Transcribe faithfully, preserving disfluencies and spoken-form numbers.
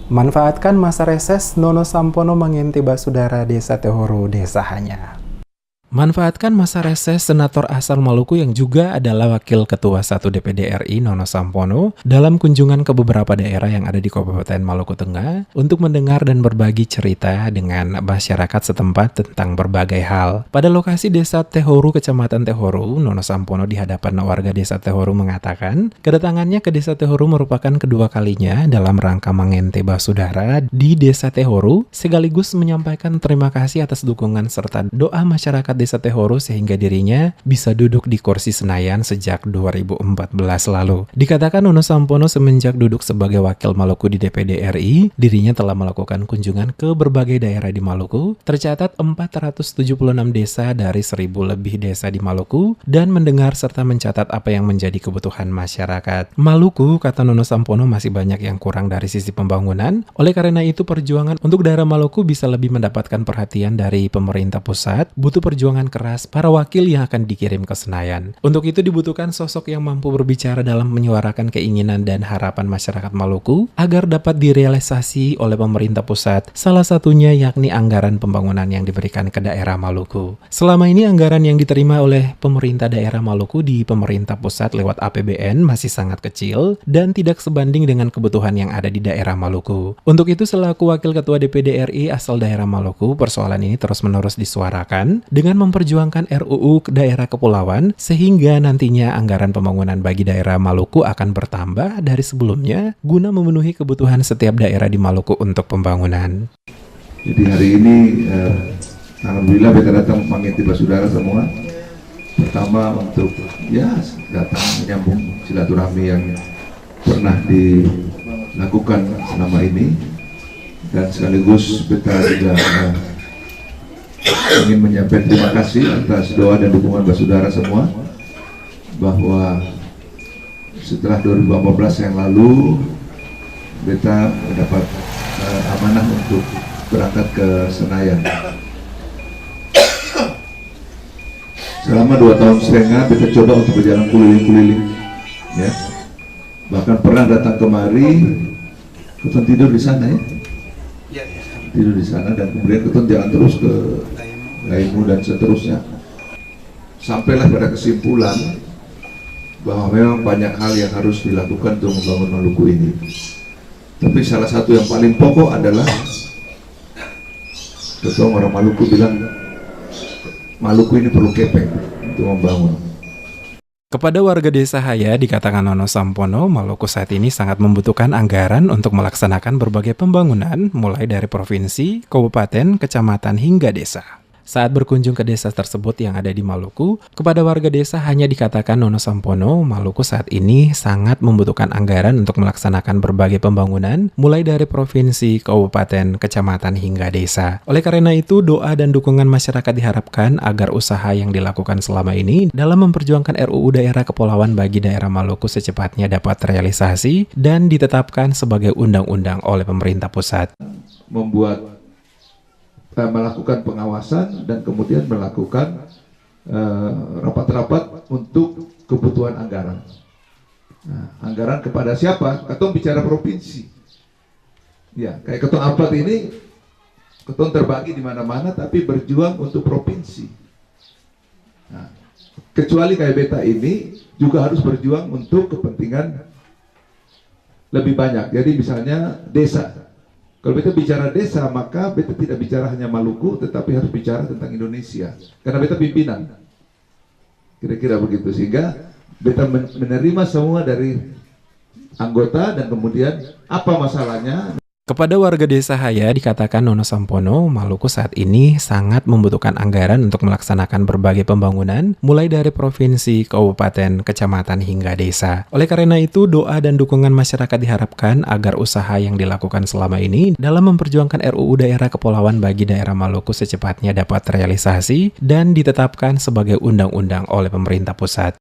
Manfaatkan masa reses, Nono Sampono mangente basudara Desa Tehoru, desa hanya. Manfaatkan masa reses, Senator Asal Maluku yang juga adalah Wakil Ketua satu D P D R I, Nono Sampono, dalam kunjungan ke beberapa daerah yang ada di Kabupaten Maluku Tengah untuk mendengar dan berbagi cerita dengan masyarakat setempat tentang berbagai hal. Pada lokasi Desa Tehoru, Kecamatan Tehoru, Nono Sampono di hadapan warga Desa Tehoru mengatakan, kedatangannya ke Desa Tehoru merupakan kedua kalinya dalam rangka mangente basudara di Desa Tehoru, sekaligus menyampaikan terima kasih atas dukungan serta doa masyarakat Desa Tehoru sehingga dirinya bisa duduk di kursi Senayan sejak dua ribu empat belas lalu. Dikatakan Nono Sampono semenjak duduk sebagai Wakil Maluku di D P D R I, dirinya telah melakukan kunjungan ke berbagai daerah di Maluku, tercatat empat ratus tujuh puluh enam desa dari seribu lebih desa di Maluku, dan mendengar serta mencatat apa yang menjadi kebutuhan masyarakat. Maluku, kata Nono Sampono, masih banyak yang kurang dari sisi pembangunan. Oleh karena itu, perjuangan untuk daerah Maluku bisa lebih mendapatkan perhatian dari pemerintah pusat, butuh perjuangan keras para wakil yang akan dikirim ke Senayan. Untuk itu dibutuhkan sosok yang mampu berbicara dalam menyuarakan keinginan dan harapan masyarakat Maluku agar dapat direalisasi oleh pemerintah pusat, salah satunya yakni anggaran pembangunan yang diberikan ke daerah Maluku. Selama ini anggaran yang diterima oleh pemerintah daerah Maluku di pemerintah pusat lewat A P B N masih sangat kecil dan tidak sebanding dengan kebutuhan yang ada di daerah Maluku. Untuk itu, selaku Wakil Ketua D P D R I asal daerah Maluku, persoalan ini terus-menerus disuarakan dengan memperjuangkan R U U daerah kepulauan, sehingga nantinya anggaran pembangunan bagi daerah Maluku akan bertambah dari sebelumnya guna memenuhi kebutuhan setiap daerah di Maluku untuk pembangunan. Jadi hari ini, eh, alhamdulillah beta datang mangente basudara samua. Pertama untuk, ya, datang menyambung silaturahmi yang pernah dilakukan selama ini. Dan sekaligus beta juga, eh, ingin menyampaikan terima kasih atas doa dan dukungan basudara samua, bahwa setelah dua ribu empat belas yang lalu, beta mendapat, eh, amanah untuk berangkat ke Senayan. Selama dua tahun setengah, beta coba untuk berjalan keliling-keliling, ya. Bahkan pernah datang kemari, katong tidur di sana, ya. Ya, ya. Tidur di sana, dan kemudian katong jalan terus ke Laimu dan seterusnya. Sampailah pada kesimpulan bahwa memang banyak hal yang harus dilakukan untuk membangun Maluku ini. Tapi salah satu yang paling pokok adalah, katong orang Maluku bilang, Maluku ini perlu kepeng untuk membangun. Kepada warga Desa Haya, dikatakan Nono Sampono, Maluku saat ini sangat membutuhkan anggaran untuk melaksanakan berbagai pembangunan, mulai dari provinsi, kabupaten, kecamatan, hingga desa. Saat berkunjung ke desa tersebut yang ada di Maluku, kepada warga desa hanya dikatakan Nono Sampono, Maluku saat ini sangat membutuhkan anggaran untuk melaksanakan berbagai pembangunan, mulai dari provinsi, kabupaten, kecamatan, hingga desa. Oleh karena itu, doa dan dukungan masyarakat diharapkan agar usaha yang dilakukan selama ini dalam memperjuangkan R U U daerah kepulauan bagi daerah Maluku secepatnya dapat terrealisasi dan ditetapkan sebagai undang-undang oleh pemerintah pusat. Membuat, eh, melakukan pengawasan dan kemudian melakukan, eh, rapat-rapat untuk kebutuhan anggaran. Nah, anggaran kepada siapa? Katong bicara provinsi. Ya, kayak katong Alphard ini, katong terbagi di mana-mana, tapi berjuang untuk provinsi. Nah, kecuali kayak beta ini juga harus berjuang untuk kepentingan lebih banyak. Jadi misalnya desa. Kalau beta bicara desa, maka beta tidak bicara hanya Maluku, tetapi harus bicara tentang Indonesia. Karena beta pimpinan. Kira-kira begitu. Sehingga beta men-, menerima semua dari anggota dan kemudian apa masalahnya. Kepada warga Desa Haya dikatakan Nono Sampono, Maluku saat ini sangat membutuhkan anggaran untuk melaksanakan berbagai pembangunan, mulai dari provinsi, kabupaten, kecamatan, hingga desa. Oleh karena itu, doa dan dukungan masyarakat diharapkan agar usaha yang dilakukan selama ini dalam memperjuangkan R U U daerah kepulauan bagi daerah Maluku secepatnya dapat terrealisasi dan ditetapkan sebagai undang-undang oleh pemerintah pusat.